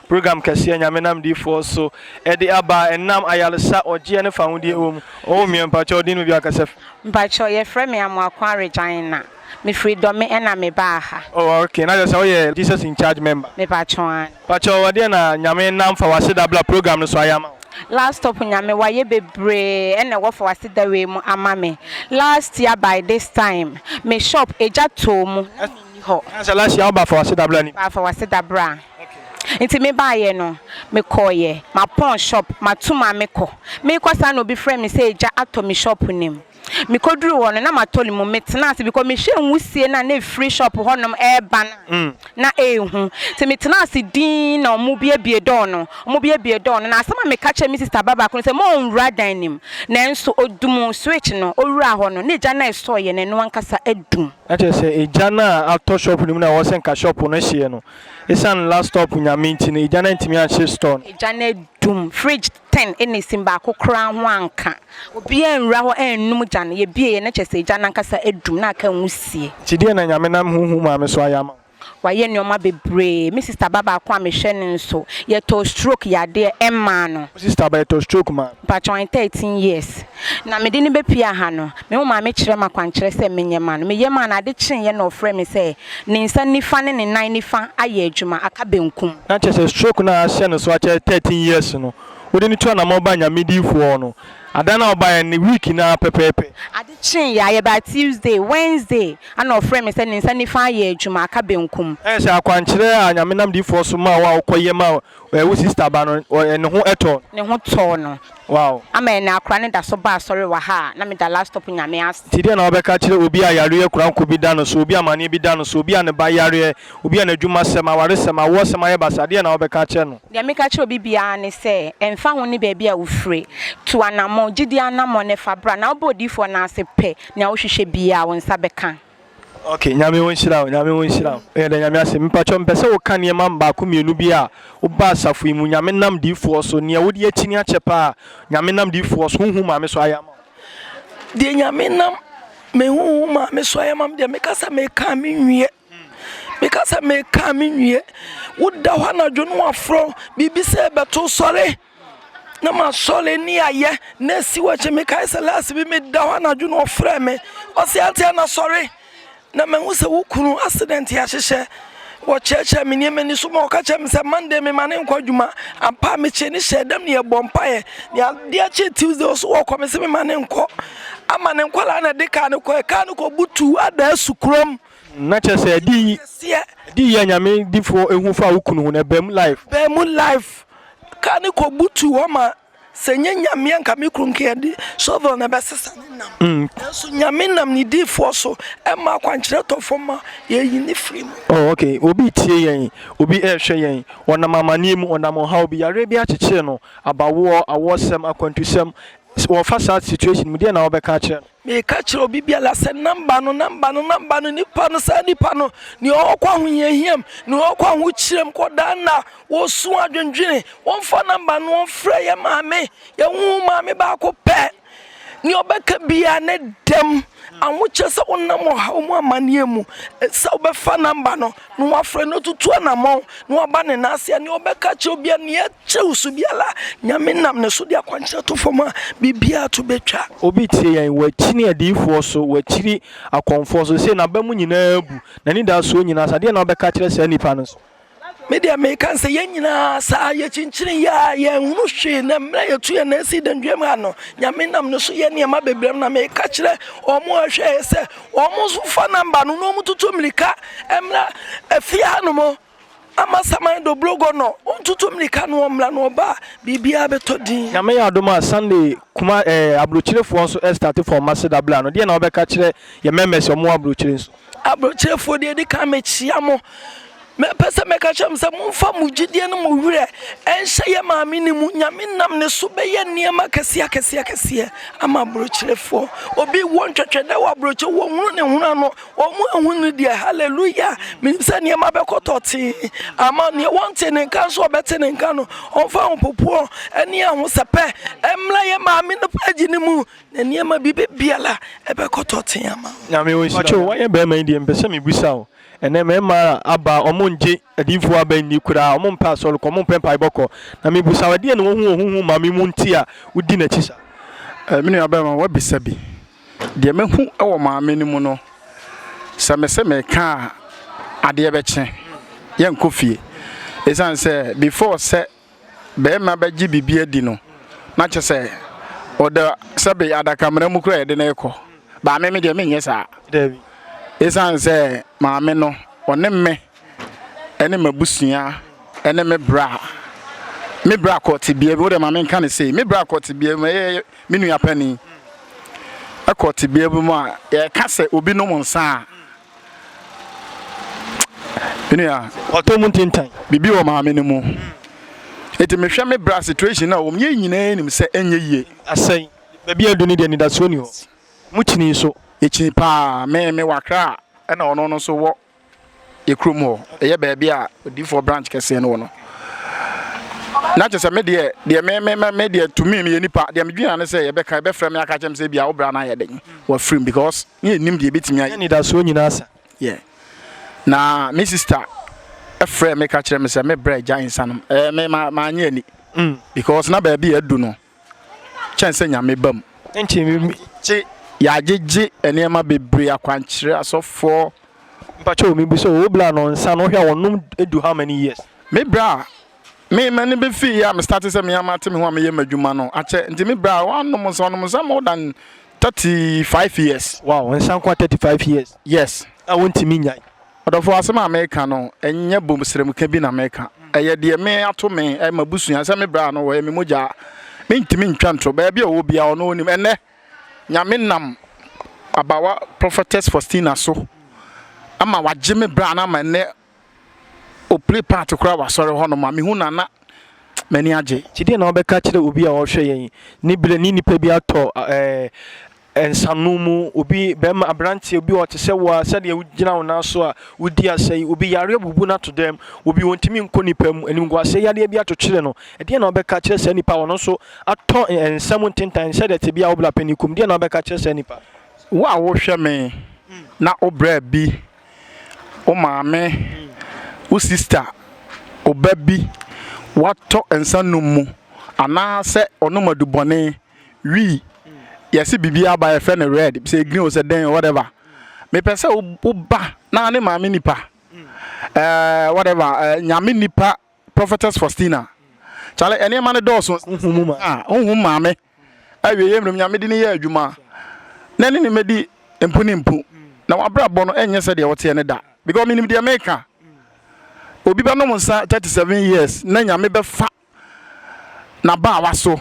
Program kɛseɛ Nyame nam diifoɔ so de aba ɛnam ayaresa, ɔgyeɛ ne fahodie wɔ mu. Oh mia mpakyɛw din no bi akasa fi. Mpakyɛw yɛfrɛ me Amoako Regina. Mefiri Dɔme ɛna mebaa ha. Oh ok na kyerɛ sɛ woyɛ Jesus in charge member. Mepakyɛw aane. Mpakyɛw ɛdeɛn na Nyame nam fa w'aseda bla program no so ayɛ ama wo? Last stop Nyame wayɛ bebree ɛna ɛwɔ fa w'aseda wei mu ama me. Last year by this time me shop egya tɔɔ mu na menni hɔ. Na sɛ last year woba fa w'aseda bla ni. Baa fa w'aseda bra. Nti me baeɛ no me kɔeɛ mapɔn shop mato ma me kɔ mekɔ saa na obi frɛ me sɛ egya atɔ me shop no mu me kɔduruu hɔ no na matɔ no mu me tenaa ase because me hwɛ nwusie no a na ɛfiri shop hɔ nom ɛreba no a na ɛɛhu nti me tenaa ase dinn na ɔmo biebie door no ɔmo biebie door no na asɛm a meka kyerɛ me sister ba baako no sɛ ma ɔnwura dan no mu nanso ɔdumu switch no ɔwuraa hɔ no na egya no a ɛsɔeɛ no ɛno ankasa adum. Na kyerɛ sɛ egya no a atɔ shop no mu no a ɛwɔ sɛ nka shop no hyeɛ no Esiane last stop Nyame nti no egya no antumi anhye store no. Egya no adum, fridge ten na esim baako koraa ho anka. Obiara anwura hɔ annum gya no, yɛbieeɛ na kyerɛ sɛ egya no ankasa adum na aka nwusie. Nti deɛn na Nyame nam Honhom Maame so ayɛ ama wo? Wayɛ nnoɔma bebree. Me sister ba baako a mehwɛ no nso, yɛtɔɔ stroke yadeɛ maa no. Wo sister ba yɛtɔɔ stroke maa no? Mpakyɛw ɔyɛ 13 years. Na mede no bɛpue ha no, me wo maame kyerɛ me akwankyerɛ sɛ menyɛ ma no. Meyɛ maa no, ade kyeeɛ na ɔfrɛɛ me sɛ ne nsa nifa ne ne nan nifa ayɛ adwuma, aka benkum. Na kyerɛ sɛ stroke no a ahyɛ no so akyɛ 13 years no, wode no tu anamɔn baa Nyame diyifoɔ hɔ no, ada no a wobaeɛ no, ne week no ara pɛpɛɛpɛ. Ade kyeeɛ a, yɛbaa Tuesday, Wednesday, ɛna ɔfrɛɛ me sɛ ne nsa nifa ayɛ adwuma, aka benkum. Ɛyɛ sɛ akwankyerɛ a Nyame nam diyifoɔ so maa wo a wokɔyɛ maa wo sister ba no, ne ho tɔɔ no. Ne ho tɔɔ no. Wow. Ama ɛnɛ akora no da so ba asɔre wɔ ha a na meda last stop Nyame ase. Nti deɛn na wobɛka akyerɛ obi a yareɛ koranko bi da no so, obi a amaneɛ bi da no so, obi a ne ba yareɛ, obi a n'adwumasɛm, awaresɛm, awoɔsɛm ayɛ basaa, deɛn na wobɛka akyerɛ no? Deɛ meka kyerɛ obi biara ne sɛ, ɛmfa ho ne baabi a wofire, tu anammɔn, gyidie anammɔn na fa bra, na wobɔ odiyifoɔ no ase pɛ, nea wohwehwɛ biara wo nsa bɛka. Ok nyame wo nhyira wo nyame wo nhyira wo yɛda nyame ase mpakyɛw mepɛ sɛ woka nneɛma baako mmienu bi a woba asafo yi mu nyame nam diifoɔ so nea wode akyini akyɛ paa nyame nam diifoɔ so honhom maame so ayɛ ama wo. Deɛ nyame nam me honhom maame so ayɛ ama me deɛ meka sɛ meka a menwie meka sɛ meka a menwie woda hɔ anadwo no wafrɛ biribi sɛ ɛbɛto sɔre na masɔre ne ayɛ na esi wɔ akyi mekae sɛ last bi meda hɔ anadwo na ɔfrɛ me ɔse ante ana sɔre na mahu sɛ wo kunu accident ahyehyɛ wɔkyerɛkyerɛ me nneɛma ni so ma ɔka kyerɛ me sɛ Monday mema ne nkɔ adwuma ampa mekyɛ ne hyɛ dɛm ne yɛbɔ mpaeɛ ne adeɛ akye Tuesday ɔso wɔkɔ me sɛ mema ne nkɔ ama ne nkwadaa na ɛde kaa no kɔ kaa no kɔ butu ada asu kurom Na kyerɛ sɛ ɛde yi ɛde yi a nyame difoɔ ehu fa wo kunu ho no ɛbaa mu life. Baa mu life. Kaa no kɔ butu hɔ ma sɛ nyɛ nyame a nka me kunu nka yɛde shovel na ɛbɛsesa ne nam. Mm. Nanso nyame nam ne difoɔ so ɛma akwankyerɛ tɔ fam ma yɛyi ne firi mu. Oh okay, obi tie yɛn, obi ɛrehwɛ yɛn, ɔnam amaneɛ mu, ɔnam ɔhaw bi, yareɛ bi akyekyere no, abawoɔ, awoɔsɛm, akwantusɛm, wɔfa saa situation mu, deɛ na wobɛka akyerɛ no? Meka kyerɛ obi biara sɛ namba no, namba no, namba no, nipa no, saa nipa no, nea ɔkɔ ahohiahiam, nea ɔkɔ ahokyerɛm, kɔdaa nna, wɔsu adwendwene, wɔmfa namba no wɔmfrɛ yɛ maame, yɛhu maame baako pɛ, nea ɔbɛka biara ne dɛm, ahokyerɛ sɛ wonam ɔhaw mu amanneɛ mu, sɛ wobɛfa namba no na wafrɛ no atutu anammɔn na waba ne nan ase a, nea ɔbɛka kyerɛ obiara, nea ɛkyerɛ wo so biara, Nyame nam ne so de akwankyerɛ to fam a, biribiara to bɛtwa. Obi tie yɛn, wakyini adiyifoɔ so, wakyiri akɔmfoɔ so, seesei n'aba mu nyinaa abu, n'anidasoɔ nyinaa asa. Deɛn na wobɛka akyerɛ saa nipa no nso? Me deɛ meka sɛ yɛn nyinaa saa yɛkyinkyini yɛ a yɛnhunu hwee na mmerɛ yɛtu yɛn nan si danduam ha no Nyame nam ne so yɛ nneɛma bebree na meka kyerɛ wɔn a ɛhwɛ yɛ sɛ wɔn nso fa namba no na wɔn tutu mmirika mmra afie ha nom ama saman dobrogo no wɔn tutu mmirika no wɔn mmra na ɔba a biribiara bɛtɔ din. Nyame yɛ adom a Sunday kuma eh, aburokyirefoɔ nso ɛstarte from Maseda bla no deɛ na wobɛka kyerɛ yɛ members a wɔn wɔ aburokyire nso? Aburokyirefoɔ deɛ ɛdi kan mekyia mo. Mepɛ sɛ meka kyerɛ mo sɛ momfa mo gyidie ne mo werɛ nhyɛ yɛ maame no mu. Nyame nam ne so bɛyɛ nneɛma akɛseɛ akɛseɛ akɛseɛ ama aburokyerefoɔ. Obi wɔ ntwɛtwɛdɛ wɔ aburokyire, wɔhunu ne hono ano, wɔn ahu no deɛ, hallelujah. Menim sɛ nneɛma bɛkɔ tɔtee ama neɛ wɔnte ne nka nso ɔbɛte ne nka no. Ɔmfa ahopopoɔ ne ahosɛpɛ mmra yɛ maame no page no mu na nneɛma biribi biara ɛbɛkɔ tɔtee ama. Nyame ɔnhyira wo. Mpakyɛw wayɛ bɛɛma yi deɛ mpɛ sɛ mebisa wo. Ɛnnɛ mmarima aba a wɔnngye adiyifoɔ aba nni koraa, wɔmpɛ asɔre kɔ, wɔmpɛ mpaebɔ kɔ. Na mebisa wo, ɛdeɛn na woahu wɔ honhom maame mu nti a wodi n'akyi saa? Eh, me nuabarima, woabisa bi. Deɛ mahu wɔ maame no mu no, sɛ mese meka a, adeɛ bɛkye. Yɛnkɔ fie. Ɛsiane sɛ before sɛ barima bɛgye biribi adi no, na kyerɛ sɛ ɔda sɛbe adakamena mu koraa yɛde no rekɔ. Baa me me deɛ menyɛ saa. Dabi. Ɛsiane sɛ maame no, ɔne me ne m'abusua ne me bra, me bra kɔ tebea bi, wo deɛ ma menka no sei, me bra kɔ tebea bi mu, ɛyɛ me nua panin, ɛkɔ tebea bi mu a, yɛka sɛ obi nom nsa a, Me nua. Ɔtɔ mu ntintan. Biribi wɔ maame no mu. Eti mehwɛ me bra situation na wɔn yɛn nyinaa nim sɛ ɛnyɛ yie. Asɛe. Baabi a adu no deɛ anidasoɔ ni hɔ. Mo kyini nso. Yɛkyini paa. Me me wɔ Accra ɛna ɔno no nso wɔ yɛ kurom hɔ. Ɛyɛ baabi a odiifoɔ branch kɛseɛ no wɔ no. Na kyerɛ sɛ me deɛ deɛ me me me deɛ to me meyɛ nipa deɛ medwene ne sɛ yɛbɛka yɛbɛfrɛ me aka kyerɛ me sɛ ebia wo bra no ayɛ den wafirim because ne yɛnnim deɛ ɛbɛtumi ayɛ. Anidasoɔ nyinaa sa. Yeah. Na me sister frɛ me ka kyerɛ me sɛ me brɛ gyae nsa nom. Eh, me ma manyɛ ani. Mm. Because na baabi a adu no kyɛn sɛ nyame ba mu. Nti kye yɛagyegye nneɛma bebree akwankyerɛ asɔfoɔ. Mpakyɛ o, mebu sɛ wo bra no nsa no wohwɛ a wɔnom du how many years? Me bra me m'ani bɛfii yɛ a me starte sɛ me ara mate me ho a meyɛ m'adwuma no akyɛ nti me bra wanom nsa ɔnom nsa more than 35 years. Wow nsa nkoa 35 years. Yes. A wontumi nyae. Ɔdɔfo asɛm a meka no ɛnyɛ bom srɛmuka bi na meka ɛyɛ deɛ me ato me ɛyɛ m'abusua sɛ me bra no wɔyɛ me mogya mentumi ntwa ntorɔ baabi a ɔwɔ biara ɔno ɔnim ɛnɛ Nyame nam abawa prophetess Faustina so ama wagye me bra no ama ɛnɛ o play part koraa wɔ asɔre hɔ nom a mehu no a na m'ani agye. Nti deɛn na wobɛka akyerɛ obi a ɔrehwɛ yɛn yi, ne berɛ ne nipa bi atɔ ɛɛ nsanom mu, obi bɛrima aberanteɛ obi a ɔte sɛ wo a sɛdeɛ wogyina wo nan so a wodi asa yi, obi yareɛ abubu no ato dam, obi ɔntumi nkɔ nipa mu, animguaseɛ yareɛ bi atotwere no, ɛdeɛn na wobɛka akyerɛ saa nipa a ɔno nso atɔ nsa mu ntentan sɛdeɛ tebea a wo bra panin kɔ mu, deɛn na wobɛka akyerɛ saa nipa? Wo a wohwɛ me na wo bra bi wo maame, wo sista, wo ba bi watɔ nsa nom mu anaasɛ ɔnom adubɔne, wii, yɛse biribi aba yɛfrɛ no red, sɛ green o sɛ dɛn o whatever. Mepɛ sɛ wo ba na ne maame nipa, eh, whatever, eh, nyame nipa Prophetess Faustina. Kyale, nneɛma no dɔɔso. Honhom mu maame. Ah, honhom maame. Awiei mmerɛ mu Nyame de no yɛɛ adwuma na ɛne no mmɛdi mpu ne mpu na w'abrabɔ no ɛnyɛ sɛdeɛ woteɛ no da because menim deɛ meka obi bɛnom nsa 37 years na Nyame bɛfa n'abaawa so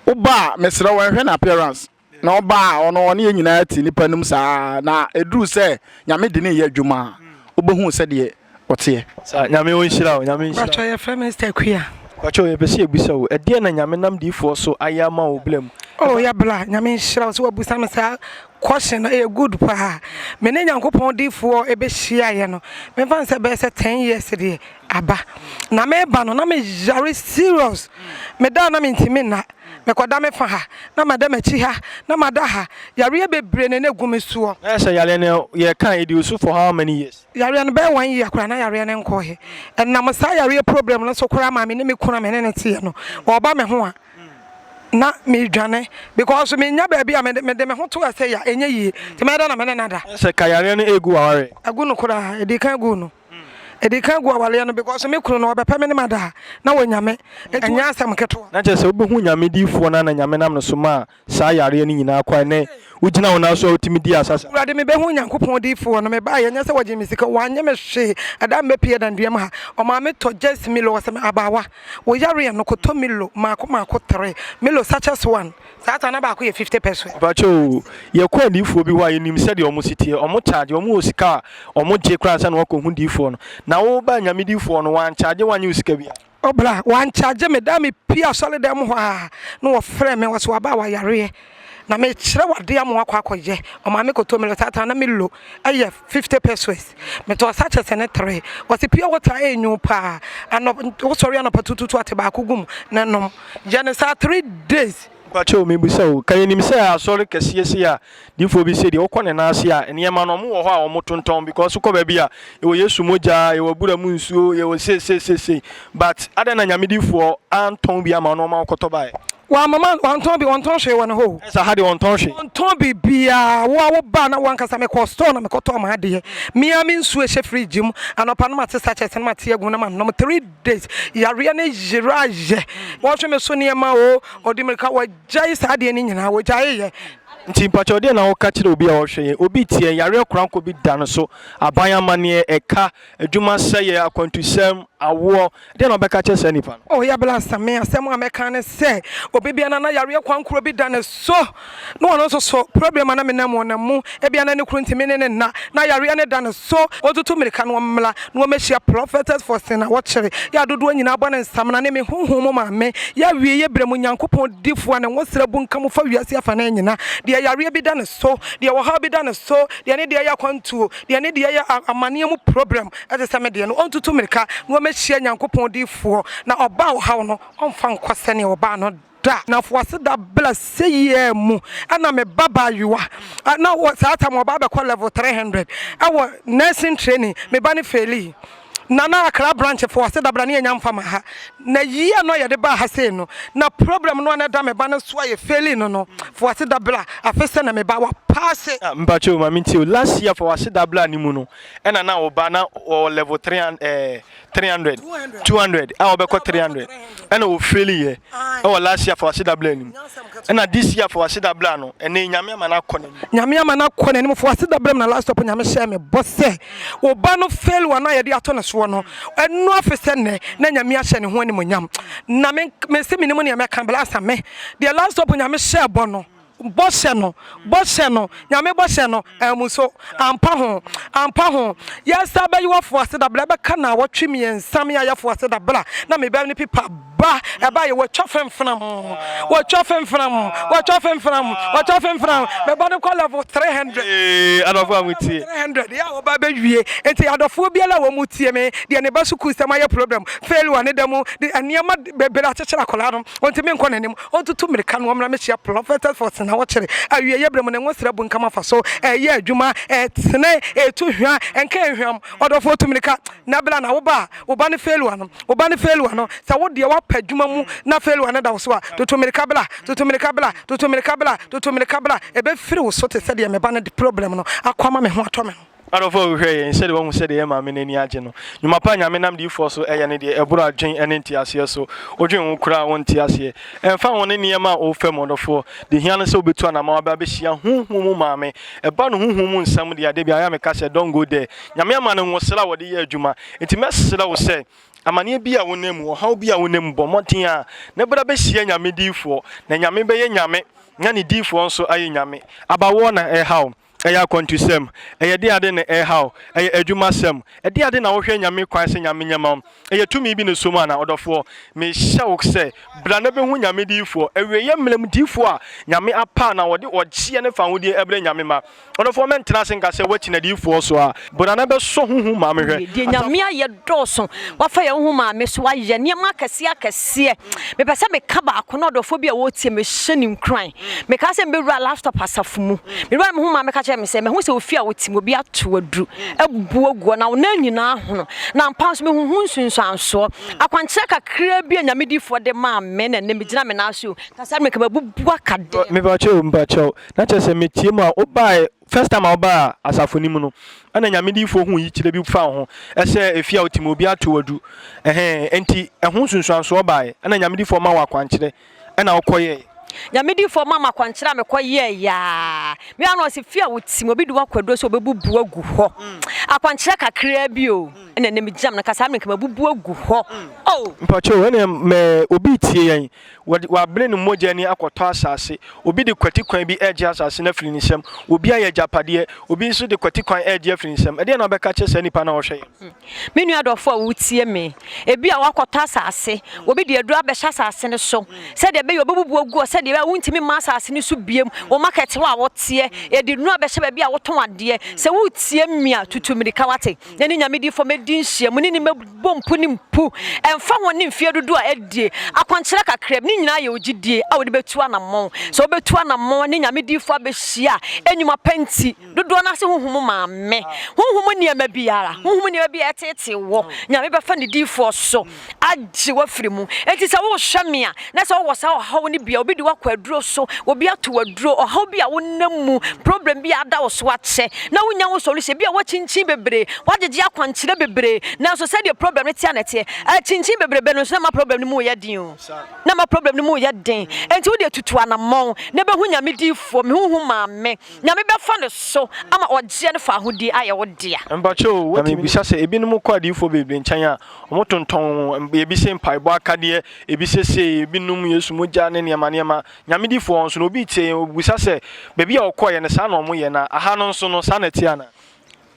woba a mesrɛ wo ɛnhwɛ n'appearance Na ɔbaa a, ɔno ɔne yɛn nyinaa te nnipa anim saa ara, na ɛduruu sɛ Nyame de no reyɛ adwuma a, wobɛhuu sɛdeɛ ɔteɛ. Saa, Nyame ɔnhyira wo, Nyame nhyira wo. Mpakyɛw yɛfrɛ me Esther Akua. Mpakyɛw yɛpɛ sɛ yɛbisa wo, ɛdeɛn na Nyame nam diifoɔ so ayɛ ama wo bla mu? Oh yɛ bla, Nyame nhyira wo sɛ wabusa me saa question no, ɛyɛ good paa. Me ne Nyankopɔn diifoɔ ɛbɛhyiaeɛ no, memfa no sɛ ɛbɛyɛ sɛ ten years deɛ aba. Na meba no na me yare serious, meda a na mentumi nna. Mekɔda me fa ha, na mada m'akyi ha, na mada ha. Yareɛ bebree na na ɛgu me soɔ. Na sɛ yareɛ no yɛka a, ɛdi wo so for how many years? Yareɛ no bɛyɛ one year koraa na yareɛ no nkɔɔɛ. Ɛnam saa yareɛ problem no so koraa maa me ne me kunu a me ne no teɛ no, ɔreba me ho a, na medwane because mennya baabi a mede me ho to a sɛ ya, ɛnyɛ yie. Nti mɛyɛ dɛn na me ne no ada? Sɛ ka yareɛ no ɛregu w'awareɛ? Agu no koraa, ɛdii kan guu no. Ɛdi kan gu awareɛ no because me kunu no ɔbɛpɛ me ne mada a na wanya me ɛnyɛ asɛm ketewa. Na kyerɛ sɛ wobɛhu Nyame diyifoɔ no a na Nyame nam no so maa saa yareɛ no nyinaa kɔɛ nɛ wogyina wo nan so a wotumi di asa saa. Awurade mebɛhu Nyankopɔn diyifoɔ no mebaeɛ ɛnyɛ sɛ wɔgyee me sika wanyɛ me hwee ɛda a mɛpue Danduam ha ɔmaa me tɔ just Milo ɔsɛ me abaawa wo yareɛ no kɔtɔ Milo maako maako three Milo sachets one Saa ta na baako yɛ 50 pesewas. Mpakyɛ o, yɛkɔ adiyifoɔ bi hɔ a yɛnim sɛdeɛ wɔn si teɛ, wɔn charge, wɔn wɔ sika a wɔn gye koraa ansa na wɔakɔ hu diyifoɔ no. Na wo baa Nyame diyifoɔ no, wɔn charge wo anyɛ wo sika biara. O bra, wɔn charge me, da a me pue asɔre dan mu hɔ a na wɔfrɛ me, wɔse waba a wayareɛ, na me kyerɛ wo adeɛ ama wakɔ akɔ yɛ, ɔmaa me kɔtɔ Milo, saa ta na Milo yɛ 50 pesewas, me tɔɔ sachets ne tre, wɔse pure water ɛyɛ nwunu paa, anɔp, wo sɔre anɔpa tututu ate baako gu mu na nom, yɛ no saa 3 days. Mpakyɛw mebisa o, ka yɛnim sɛ asɔre kɛseɛ sei a difoɔ bi sei deɛ wokɔ ne nan ase a nneɛma no ɔmo wɔ hɔ a ɔmo tontɔn because wokɔ baabi a yɛwɔ Yesu mogya, yɛwɔ abura mu nsuo, yɛwɔ sei sei sei sei but adɛn na Nyame difoɔ antɔn bi ama wo na ɔma wokɔtɔ baeɛ? Wamma ma wantɔn bi, ɔntɔn hwee wɔ ne hɔ o. Ɛnsa ha deɛ ɔntɔn hwee. Ɔntɔn biribiara, wo a wo ba na wo ankasa mekɔɔ store na mekɔtɔɔ m'adeɛ, me ara me nsuo ɛhyɛ fridge mu, anɔpa no mate sachet no mate agu mu na manom days yareɛ no yera yɛ wɔhwe me so nneɛma o ɔde mirika wɔgyae saa adeɛ no nyinaa wɔgyae yɛ. Nti mpakyɛw deɛ na woka kyerɛ obi a ɔhwɛ yɛn obi teɛ yareɛ korankɔ bi da no so aban amaneɛ ɛka adwuma sɛeɛ akwantusɛm awoɔ deɛ na wobɛka kyerɛ saa nipa no. Oh ya bla same asɛm a mɛka ne sɛ obi biara na yareɛ kwankorɔ bi da ne so na ɔno nso so problem a na menam mu ɔnam mu, ebia na ne kunu ntumi ne no nna, na yareɛ no da no so, ɔntutu mmirika na ɔmmra na ɔmmɛhyia Prophetess Faustina Wɔkyere, yɛ a dodoɔ nyinaa bɔ no nsamena ne me honhom mu maame, yɛ awieɛ berɛ mu Nyankopɔn difoɔ a ne nwosra bunkam fa wiase afanaa nyina, deɛ yareɛ bi da ne so, deɛ ɔhaw bi da ne so, deɛ ne deɛ yɛ akwantuo, deɛ ne deɛ yɛ amaneɛ mu problem te sɛ me deɛ no, ɔntutu mmirika na ɔmmɛhyia Nyankopɔn difoɔ, na ɔba a ɔhaw no ɔmfa nkɔ sɛdeɛ ɔbaa no Da. Na foase da bla seyie mu ɛna me ba baayewa na wɔ saa tam ɔba abɛkɔ level 300 ɛwɔ nursing training me ba no failii na na Accra branch foase da bla ne yɛnya mfa ma ha na year no a yɛde baa ha sei no na problem no a na ɛda me ba no so a yɛ faili no no foase da bla afe sɛ na me ba wa paase. Ah mpakyɛw ma me ntie o last year foase da bla no mu no ɛna na wo ba na ɔwɔ level 3 eh 300 200 a ɔbɛkɔ 300 ɛna ɔfeli yɛ ɛwɔ last year fa wase dabla anim ɛna this year fa wase dabla no ɛnɛ nyame ama no akɔ n'anim. Nyame ama no akɔ n'anim fa wase dabla mu na last stop nyame hyɛɛ me bɔ sɛ wo ba no fail one a yɛde ato ne soɔ no ɛno afe sɛ nnɛ na nyame ahyɛ ne ho animonyam na me mese menim nea mɛka blasa me deɛ last stop nyame hyɛɛ bɔ no Bɔhyɛ no, bɔhyɛ no, Nyame bɔhyɛ no, ammu so, ampa ho, ampa ho. Yɛsa bɛyi w'afo ase da bla, ɛbɛka naawɔtwe miensa me ayɛfo ase da bla, na me bɛ ne pipa ba, ɛba yɛ wɔatwa femfenam, wɔatwa femfenam, wɔatwa femfenam, wɔatwa femfenam, me ba no kɔ level 300. Ee, adɔfoɔ a motie. 300, yɛ a wɔba bɛwie. Nti adɔfoɔ biara a wɔn tie me, deɛ ne ba sukuu sɛm ayɛ problem, failure ne da mu, de nneɛma bebree akyekyere akwadaa no, ɔntumi nkɔ n'anim. Ɔntutu mmirika na ɔmmra mmɛhyia Prophetess Faustina Ɔkyere. Awieeɛ berɛ mu no, ngosra bunkam afa so, ɛreyɛ adwuma, ɛretene, ɛretu hwa, ɛnka ɛnhwam. Ɔdɔfoɔ tu mmirika na bra na wo ba a, wo ba no failure no, wo ba no failure no, sɛ wo deɛ woapɛ adwuma mu na failure no da wo so a, tutu mmirika bra, tutu mmirika bra, tutu mmirika bra, tutu mmirika bra, ɛbɛfiri wo so te sɛ deɛ me ba no de problem no akɔ ama me ho atɔ me no. Adɔfo a wohwɛ yɛn, sɛdeɛ woahu sɛdeɛ yɛn maame no ani agye no. Nnwuma pa a Nyame nam diyifoɔ so yɛ no deɛ, ɛboro adwen ne nteaseɛ so. Wodwen ho koraa a, wonte aseɛ. Ɛmfa ho ne nneɛma a wofa mu, ɔdɔfoɔ, deɛ ɛhia ne sɛ wobɛtu anamɔn aba abɛhyia honhom mu maame. Ɛba no honhom mu nsɛm deɛ a, da biara ɛyɛ a meka sɛ, Don't go there. Nyame ama no nwosra a wɔde yɛ adwuma. Enti mɛsrɛ wo sɛ, amaneɛ bi a wonam mu, ɔhaw bi a wonam mu, bɔ mmɔden ara na bra bɛhyia Nyame diyifoɔ, na Nyame bɛyɛ Nyame, na ne diyifoɔ nso ayɛ Nyame. Abawoɔ na ɛreha wo. Ɛyɛ akwantusɛm? Ɛyɛ deɛn ade na ɛreha wo? Ɛyɛ adwumasɛm? Ɛdeɛn ade na wohwɛ Nyame kwan sɛ Nyame nyɛ ma wo? Ɛyɛ tumi bi na ɛsɔ mu anaa? Ɔdɔfoɔ, mehyɛ wo sɛ, bra na bɛhu Nyame diyifoɔ, awieɛ mmerɛ mu diyifoɔ a Nyame apa na ɔde ɔgyeɛ ne fahodie ɛbrɛ Nyame mma. Ɔdɔfoɔ, mɛntena ase nka sɛ woakyini adiyifoɔ so a, bra na bɛsɔ honhom ma me hwɛ. Deɛ Nyame ayɛ dɔɔso, wafa yɛn honhom maame so ayɛ nneɛma akɛseɛ akɛseɛ. Mepɛ sɛ meka baako na ɔdɔfoɔ bi a ɔretie me hyɛ ne nkuran. Mekaa sɛ mebɛwura Last Stop asafo mu. Mewura me ho maa meka kyerɛɛ me sɛ, mahu sɛ ofie a wote mu obi ato aduru abubu agu hɔ na wo nan nyinaa hono. Na ampa nso mehu ho nsunsuansoɔ. Akwankyerɛ kakraa bi a Nyame difoɔ de maa me na ɛnnɛ megyina me nan so yi, ka saa mmerɛ nka mabubu aka dɛm. Mepakyɛw o, mepakyɛw, na kyerɛ sɛ metie mu a wobae, first time a wobaa asafo no mu no, ɛna Nyame difoɔ huu yikyerɛ bi faa wo ho, ɛsɛ efie a wote mu obi ato aduru, ɛhɛn, enti ɛho nsunsuansoɔ bae, ɛna Nyame difoɔ maa wo akwankyerɛ. ɛna wokɔ yɛɛ? Nyame difoɔ maa me akwankyerɛ a mekɔ yɛɛ yaa. Me ara na ɔse fie a wote mu obi de wo akɔ aduro sɛ ɔbɛbubu agu hɔ. Akwankyerɛ kakraa bi o ɛna ɛnɛ megyina mu no ka saa mmerɛ nka mabubu agu hɔ oh. Mpakyɛw ɛneɛ mɛ obi retie yɛn wɔde wabere ne mogya ani akɔtɔ asase obi de kwati kwan bi regye asase no afiri ne nsam obi ayɛ agyapadeɛ obi nso de kwati kwan regye afiri ne nsam ɛdeɛn na wobɛka akyerɛ saa nipa no a ɔhwɛ yɛn no? Me nua dɔfo a wutie me, ebia woakɔtɔ asase, obi de aduru abɛhyɛ asase no so sɛdeɛ ɛbɛyɛ ɔbɛbubu agu hɔ sɛdeɛ ɛbɛyɛ a wontumi mma asase no so biom. Wo market hɔ a woteɛ, yɛde nnuru abɛhyɛ baabi a wotɔn adeɛ. Sɛ woretie me a, tutu mmirika wate, na ne Nyame difoɔ mɛdi. mmɛdi nhyiamu, ne ne mmɛbɔ mpu ne mpu, ɛmfa ho ne mfeɛ dodoɔ a adie, akwankyerɛ kakra bi, ne nyinaa yɛ wo gyidie a wode bɛtu anammɔn. Sɛ wobɛtu anammɔn ne Nyame diyifoɔ abɛhyia a, nnwuma pa nti, dodoɔ no ara sɛ honhom maame, honhom nneɛma biara, honhom nneɛma bi a ɛteetee wɔ, Nyame bɛfa ne diyifoɔ so agye wo afiri mu. Enti sɛ wohwɛ me a, na sɛ wowɔ saa ɔhaw no bi a, obi de wo akɔ aduro so, obi ato wo aduro, ɔhaw bi a wonam mu, problem bi a ada wo so akyɛ, na wonnya ho solution, bi a woakyinkyin bebree, woagyegye akwankyerɛ bebree, nanso sɛdeɛ problem no teɛ na ɛteɛ. Akyinkyin bebrebe no nso na ɛma problem no mu yɛ den o. Na ɛma problem no mu yɛ den. Enti wo deɛ tutu anammɔn na bɛhu Nyame diyifoɔ, me honhom maame. Nyame bɛfa no so ama ɔgyeɛ ne fahodie ayɛ wo dea. Mpakyɛ o, na mebisa sɛ ebinom kɔ adiyifoɔ bebree nkyɛn a, wɔtontɔn ebi se mpaebɔ akadeɛ, ebi se sei, ebi nom Yesu mogya ne nneɛma nneɛma. Nyame difoɔ nso no, obi retie yɛn, ɔbisa sɛ, baabi a ɔkɔeɛ no saa na wɔyɛ, na aha no nso no saa na ɛteɛ anaa?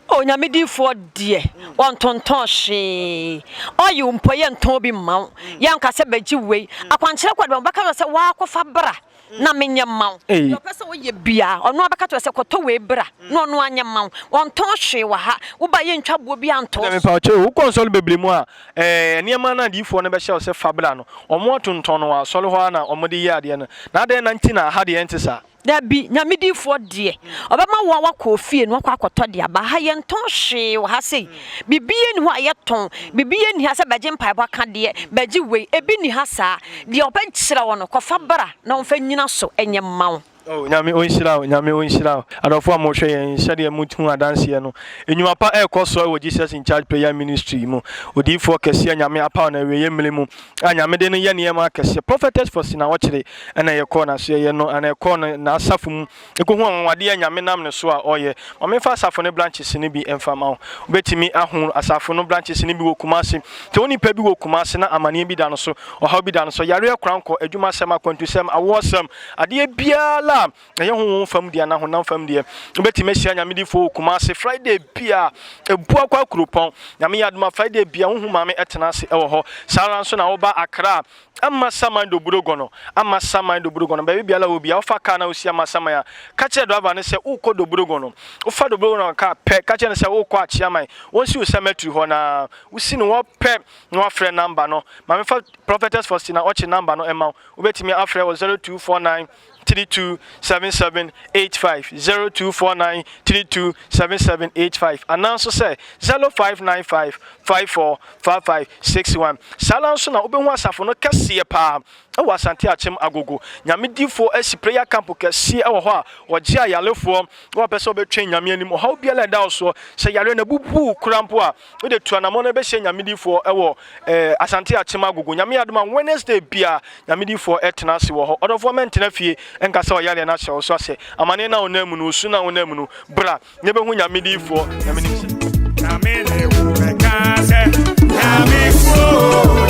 O Nyame difoɔ deɛ, wɔntontɔn hwee. Oil mpo yɛntɔn bi mma wo. Yɛnka sɛ bɛgye wei. Akwankyerɛ kɔ de ba, wɔbɛka kyerɛ wo sɛ woakɔfa bra na menyɛ mma wo. Deɛ ɔpɛ sɛ ɔyɛ biara, ɔno ara bɛka kyerɛ wo sɛ kɔtɔ wei bra na ɔno ara nyɛ mma wo. Wɔntɔn hwee wɔ ha. Woba a yɛntwa boɔ biara ntɔ wo Ɛnna so. mepa wo kyɛw, wokɔ nsɔre bebree mu a, ɛɛ, nneɛma no a adiyifoɔ no bɛhyɛ wo sɛ fa bra no, wɔatontɔn no wɔ asɔre hɔ ara na wɔde yɛ adeɛ no. Na adɛn na nti na aha deɛ ɛnte saa? Dabi, Nyame difoɔ deɛ, ɔbɛma wo a woakɔ ofie no wakɔ akɔtɔ de aba. Ha yɛntɔn hwee wɔ ha sei. Biribiara nni hɔ a yɛtɔn. Biribiara nni ha sɛ bɛgye mpaebɔ akadeɛ, bɛgye wei. Ebi nni ha saa. Deɛ ɔbɛkyerɛ wo no, kɔfa bra na ɔmfa nnyina so nyɛ mma wo. Oh Nyame ɔnhyira wo, Nyame ɔnhyira wo. Adɔfoɔ a mohwɛ yɛn sɛdeɛ mohu adanseɛ no, nnwuma pa ɛrekɔ so wɔ Jesus in Charge Prayer Ministry mu. Odiyifoɔ kɛseɛ a Nyame apaw no awieɛ mmerɛ mu a Nyame de no yɛ nneɛma akɛseɛ. Prophetess Faustina Ɔkyere ɛna yɛkɔɔ n'asoɛeɛ no anaa yɛkɔɔ no n'asafo mu ɛkɔhu anwanwadeɛ a Nyame nam ne so a ɔyɛ. Ma memfa asafo no branches no bi mfa ma wo. Wobɛtumi ahu asafo no branches no bi wɔ Kumasi. Sɛ wo nipa bi wɔ Kumasi na amaneɛ bi da no so, ɔhaw bi da no so, yareɛ korankɔ, adwumasɛm, akwantusɛm, awoɔsɛm, adeɛ biara a Ɛyɛ honhom fam deɛ anaa honam fam deɛ. Wobɛtumi ahyia Nyame difoɔ wɔ Kumasi Friday bia, Abuakwa Kuropɔn. Nyame yɛ adom a Friday bia wohu Maame ɛtena ase ɛwɔ hɔ. Saa ara nso na woba Accra a, Amasaman Dobrogono, Amasaman Dobrogono, baabi biara a wɔ bia wofa car na wosi Amasaman a, ka kyerɛ driver no sɛ wokɔ Dobrogono. Wofa Dobrogono car pɛ, ka kyerɛ no sɛ wokɔ Akyeaman. Wɔnsi wo cemetery hɔ na wosi no hɔ pɛ na wafrɛ number no. Maame fa Prophetess Faustina Ɔkye number no mma wo. Wobɛtumi afrɛ wɔ 0249 3277 85, 0249 3277 85, anaa nso sɛ 0595 54 55 61. Saa ara nso na wobɛhu asafo no kɛseɛ paa wɔ Asante Akyem Agogo. Nyame difoɔ asi prayer camp kɛseɛ wɔ hɔ a wɔgye ayarefoɔ na wɔpɛ sɛ wɔbɛtwɛn Nyame anim. Ɔhaw biara a ɛda wo soɔ, sɛ yareɛ no abubu wo koraa mpo a, Wode tu anamɔn na bɛhyia Nyame difoɔ wɔ eh, Asante Akyem Agogo. Nyame adom a Wednesday bia Nyame difoɔ tena ase wɔ hɔ. Ɔdɔfoɔ mɛntena fie nka sɛ ɔyareɛ no ahyɛ wo so asɛ. Amaneɛ no a wonam mu no, osu no a wonam mu no, bra na bɛhu Nyame difoɔ. Nyame nim sɛ. Nyame ne wo bɛka sɛ Nyame kuo.